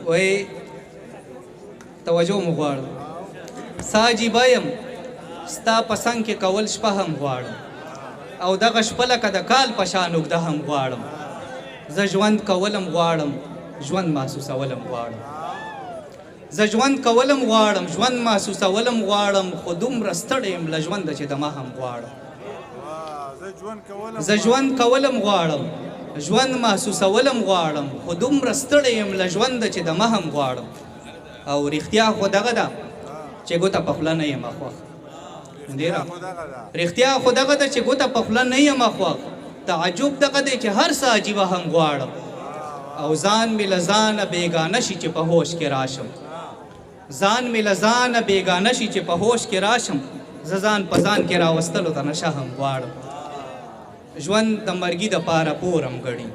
وای توجه مو غواړم. ساجیبه یم ستا په څنګ کې کول شپه هم غواړم، او دغه شپه لکه د کال په شان اوږده هم غواړم. زه ژوند کولم غواړم، ژوند محسوسولم غواړم. زه ژوند کولم غواړم، ژوند محسوسولم غواړم، خو دومره ستړی یم له ژونده چې دمه هم غواړم. زه ژوند کولم غواړم، ژوند محسوسولم غواړم، خو دومره ستړی یم له ژونده چې دمه هم غواړم. او رښتیا خو دغه ده چې ګوته په خوله نه یم خوښ. رښتیا خو دغه ده چې ګوته په خوله نه یم خوښ. تعجب دغه دی چې هر څه عجیبه هم غواړم، او ځان مې له ځانه بېګانه شي چې په هوش کې راشم. ځان مې له ځانه بېګانه شي چې په هوش کې راشم. زه ځان په ځان کې راوستلو ته نشه هم غواړم. ژوند د مرګي د پاره پورم ګڼي،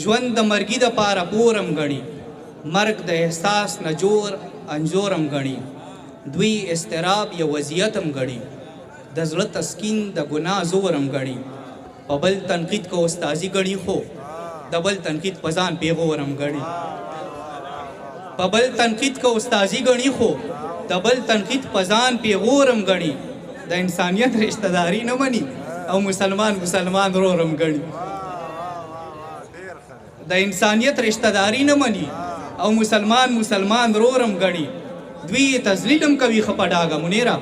ژوند د مرګي د پاره پورم ګڼي، مرګ د احساس نه جوړ انځورم ګڼي، دوی اضطراب یو وضعیتم ګڼي، د زړه تسکین د ګناه زورم ګڼي، په بل تنقید که استاذي ګڼي، خو د بل تنقید په ځان پیغورم ګڼي. په بل تنقید که استاذي ګڼي، خو د بل تنقید په ځان پیغورم ګڼي. د انسانیت رشتہ داری نه مني، او مسلمان مسلمان ورورم ګڼي. د انسانیت رشتہ داری نه مني، او مسلمان مسلمان ورورم ګڼي. دوی یې تذلیلم کوي ښه په ډاګه منیره،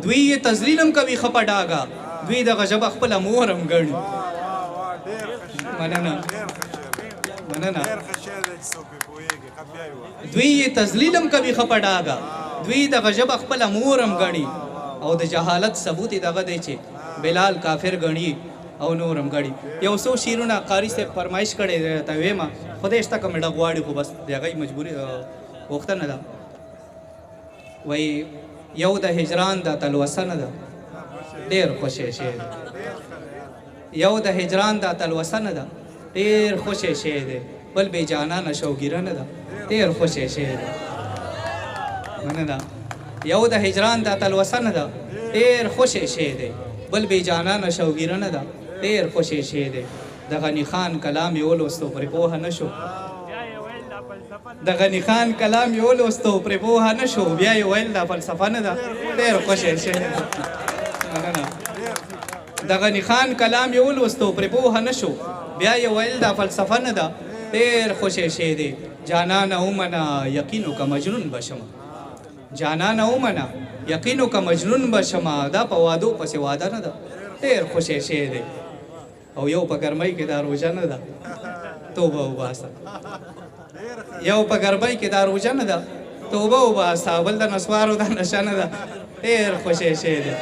دوی یې تذلیلم کوي ښه په ډاګه، دوی دغه ژبه خپله مورم ګڼي. مننه مننه. دوی یې تذلیلم کوي ښه په ډاګه، دوی دغه ژبه خپله مورم ګڼي. او د جهالت ثبوت یې دغه دی چې بلال کافر ګڼي او نورم ګڼي. یو څو شعرونه قاري صاحب فرمایش کړی دی راته ویمه، خدای شته که مې ډک غواړي، خو بس د هغې مجبوري غوښتنه ده. وایي یو د هجران دا تلوسه نه ده، ډېر خوشی شی دی. یو د هجران دا تلوسه نه ده، ډېر خوشی شی دی. بل بې جانانه شوګیره نه ده، ډېر خوشی شی دی. مننه. یو د هجران دا تلوسه نه ده، ډېر خوشی شی دی. بل بې جانانه شوګیره نه ده، ډېر خوشی شی دی. د غني خان کلام یې ولوستو پرې پوهه نه شو. د غني خان کلام یې ولوستو پرې پوهه نه شو، بیا یې ویل دا فلسفه نه ده، ډېر خوشی شی دی. مننه. د غني خان کلام یې ولوستو پرې پوهه نه شو، بیا یې ویل دا فلسفه نه ده، ډېر خوشی شی دی. جانانه ومنه یقین وکړه مجنون به شمه، جانانه ومنه یقین وکړه مجنون به شمه، دا په وعدو پسې واده نه ده، ډېر خوشی شی دی. او یو په ګرمۍ کې دا روژه نه ده، توبه وباسه. یو په ګرمۍ کې دا روژه نه ده، توبه وباسه. بل د نسوارو دا نشه نه ده، ډېر خوشی شی دی.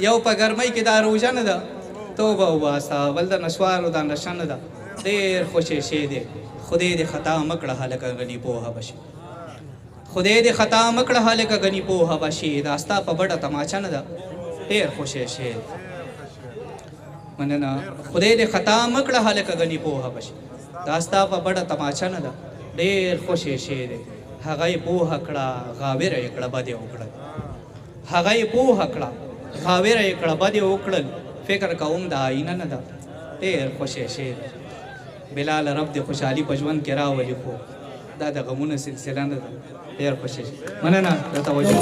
یو په ګرمۍ کې دا روژه نه ده، توبه وباسه. بل د نسوارو دا نشه نه ده، ډېر خوشی شی دی. خدای دې خطا مه کړه هلکه غني پوهه به شي، خدای دې خطا مه کړه هلکه غني پوهه به شي، دا ستا په بډه تماچه نه ده، ډېر خوشی شی دی. مننه. خدای دې خطا مه کړه هلکه غني پوهه به شي، دا ستا په بډه تماچه نه ده، ډېر خوشی شی دی. هغه یې پوهه کړه غاوره یې کړه بد یې وکړل، هغه یې پوهه کړه غاوره یې کړه بد یې وکړل، فکر کوم دا آینه نه ده، ډېر خوشی شی دی. بلال رب دې خوشحالي په ژوند کې راولي، خو دا د غمونو سلسله نه ده، ډېر خوشی شی. مننه د توجه.